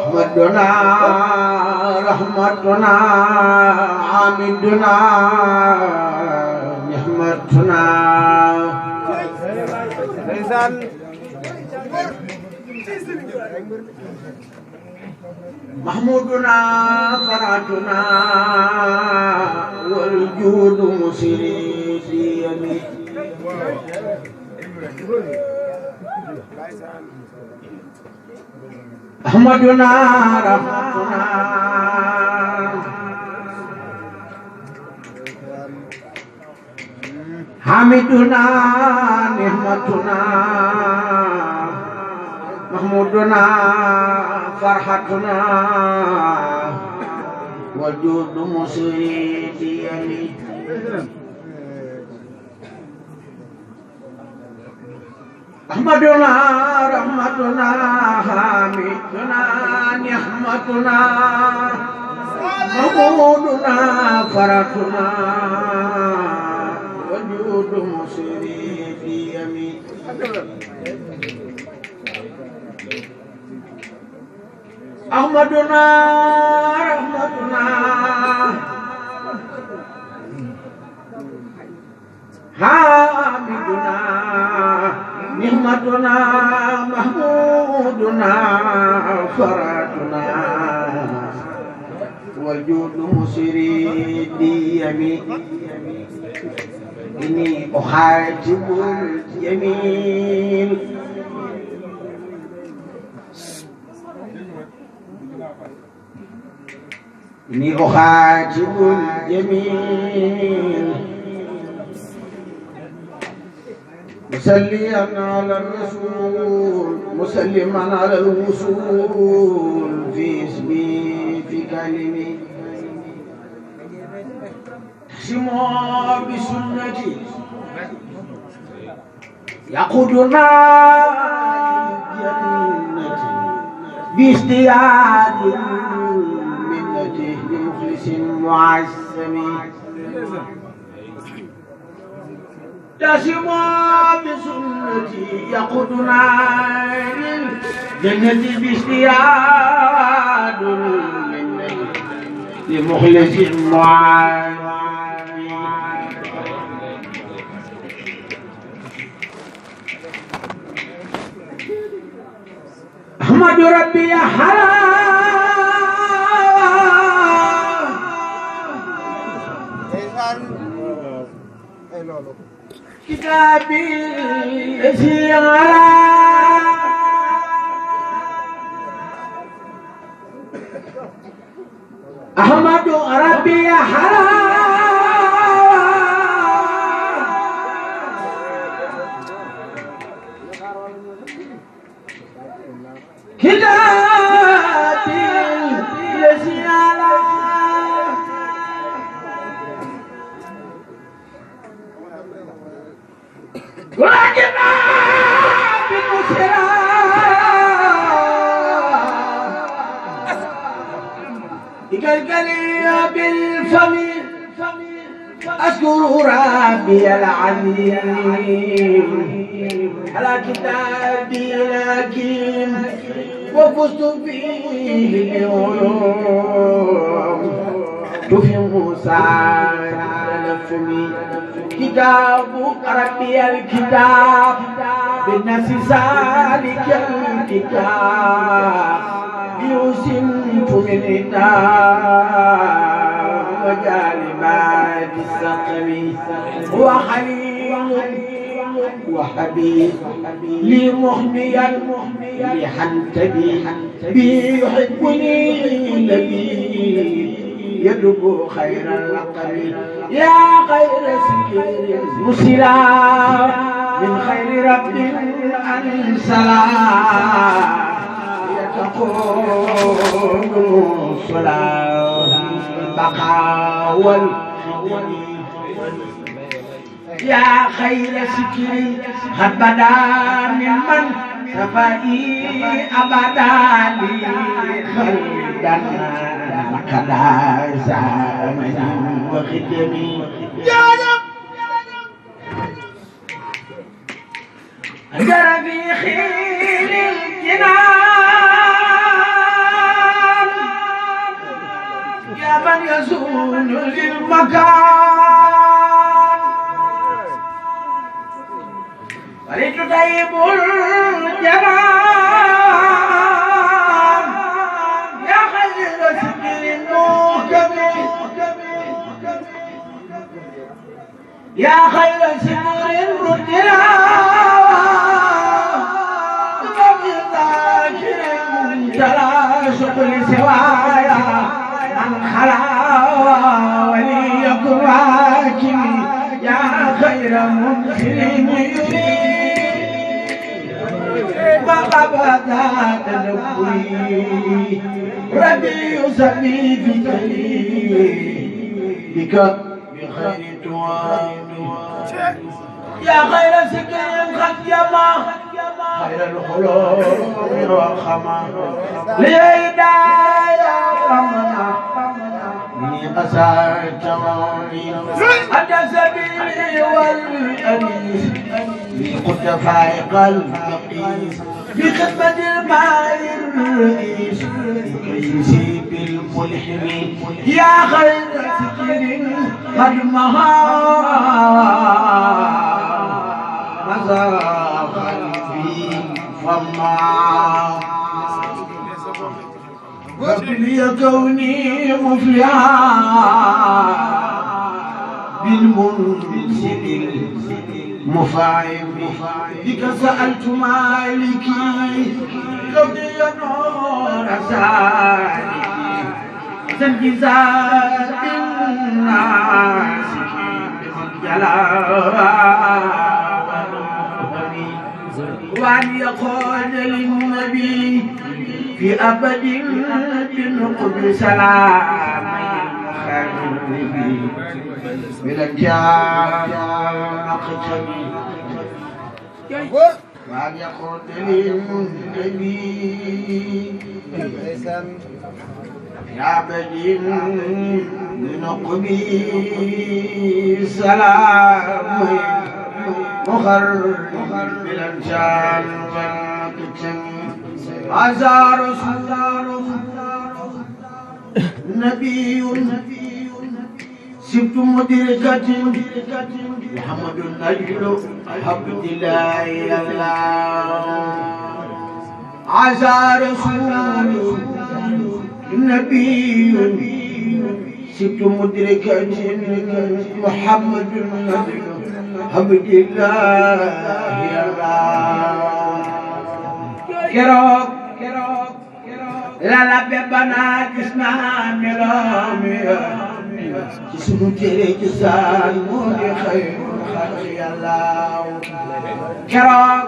رحمتنا رحمتنا عامدنا نحمتنا محمودنا فراتنا والجود مسيري في يمين أحمدنا رحمتنا حمدنا نعمتنا محمودنا فرحتنا وجود مسيد يمين أحمدنا رحمتنا حمدنا نعمتنا محمودنا فرحتنا وجود مسيد يمين أحمدنا رحمتنا حامدنا نعمتنا محمودنا فراتنا والجود مسيري يمين إني أحاجب اليمين إني أحاجب اليمين مسليا على الرسول مسلما على الوصول في اسمي في كلمي تحسموا بسنتي يقودنا جنتي بازدياد منتي لمخلص معزم تسمع بسنتي يقودنا للجنة بازدياد منتي لمخلص معزم أحمد ربي يا حرام كتابي الذي على أحمد ربي يا حرام كتابي الذي على واجبنا بالمسرى يقلقلي بالفم أشكر ربي العليم على كتابي الحكيم وفزت فيه بالعلوم تفهم سعادة كتاب ربي الكتاب بالنفس ذلك الكتاب يوسمت من إتاب وجالبات السقم وحليم وحبيب لي محميا لحنتبي بي يحبني لبيب يدب خير اللقب يا خير سكير مسلا من خير رب أنسلا يتقون صلاة البقاء والخدم يا خير سكير هبدا ممن سفائي أبدا لي خلدنا كذا زمن وخدمي يا رب جرى في خير الجنان طيب الجنان يا خير سكر المهتمي يا خير سكر الرجال ترى شكل سوايا عن خلا وليكن راكبي يا خير منزل وقبضا تنبري ربي يسمي في بك بخير توام يا خير سكين قد يما خير الخلوق والخما لهدايا رمنا من قصار تمامي أنت سبيلي والأنيس لقد فائق الفقيس بخدمة الماء الرئيس كيسي بالملحم يا خير سكر قد مها مساق قلبي فما وابلي كوني مفلحا بالمنزل المفاعم بك سألت مالكي كوني نور سالكي سنجزات الناس جلال وأن يقول للنبي في أبد بالنقب سلام خلبي بالأنجاب نقتبي وأن يقول للنبي يا بدين بنقب سلام مخرج بالأنجاب نقتبي هذا رسول نبي سبت مدركة محمد النجل عبد الله الله هذا رسول نبي سبت مدركة محمد النجل عبد الله الله keroog la la bebana gis naa meloom ya ci sunu téere ci saan moo di xayru xalqi yàlla keroog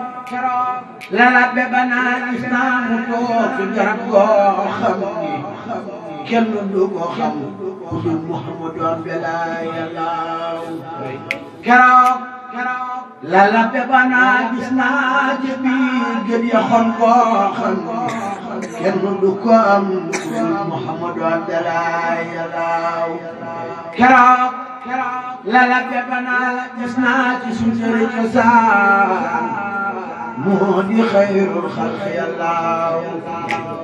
la la bebana gis naa mu toog ci garab goo xam ni kenn du ko xam ku dul Muhammadu Abdala yàlla keroog lala bebana gis naa ci biir gën ya xon koo xam kenn du ko am Muhammadu Abdala yàllaaw keroog lala bebana gis naa ci suñu cosaan moo di xayrul xalq yàllaaw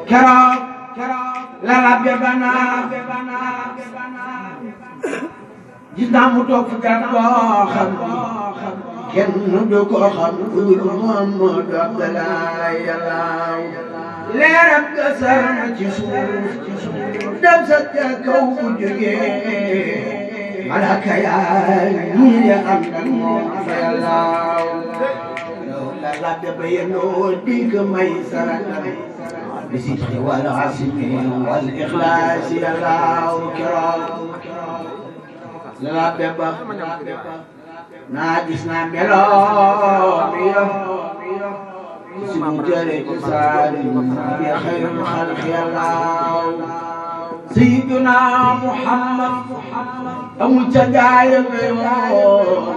keroog lala bebana gis naa mu toog fi garab koo xam kenn du ko xam ku dul Muhammadu Abdala yàllaaw leeram ga sar na ci suuf dem sa ca kaw bu jógee malaka yaa ñii de am na moom fa yàllaaw la labbe ba yenoo dig may saraka bi sidqi wal asmi wal ixlaas yàllaaw keroog la labbe ba naa gis naa meloom yow si mu jëlee ci saari bi xayrul xalqi yàllaaw sayyiduna Muhammad amul ca gaaya woon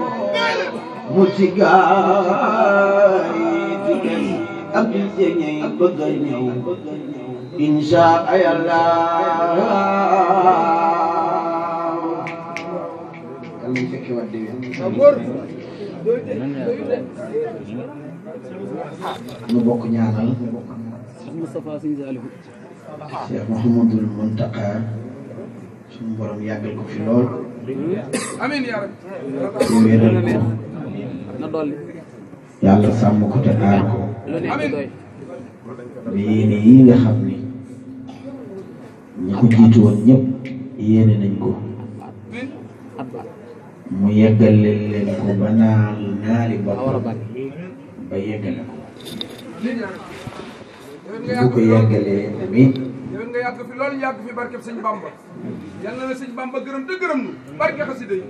mu ci gaay fi des ak di jeñey bëgg a ñëw insha Allah nu bokk ñaanal Cheikh Mouhamadul Mountakha suñu borom yàggal ko fi lool amiin yaa rabbi wéeral ko yàlla sàmm ko te aar ko ba yéene yi nga xam ni ñi ko jiitu woon ñëpp yéene nañ ko mu yeggale leen ko ba naali boppam ba yeggale ko bu ko yeggalee tamit nga yàgg fi loolu yàgg fi barkeb sëñ Bamba yal na la sëñ Bamba gërëm te gërëm nu barke xasida yi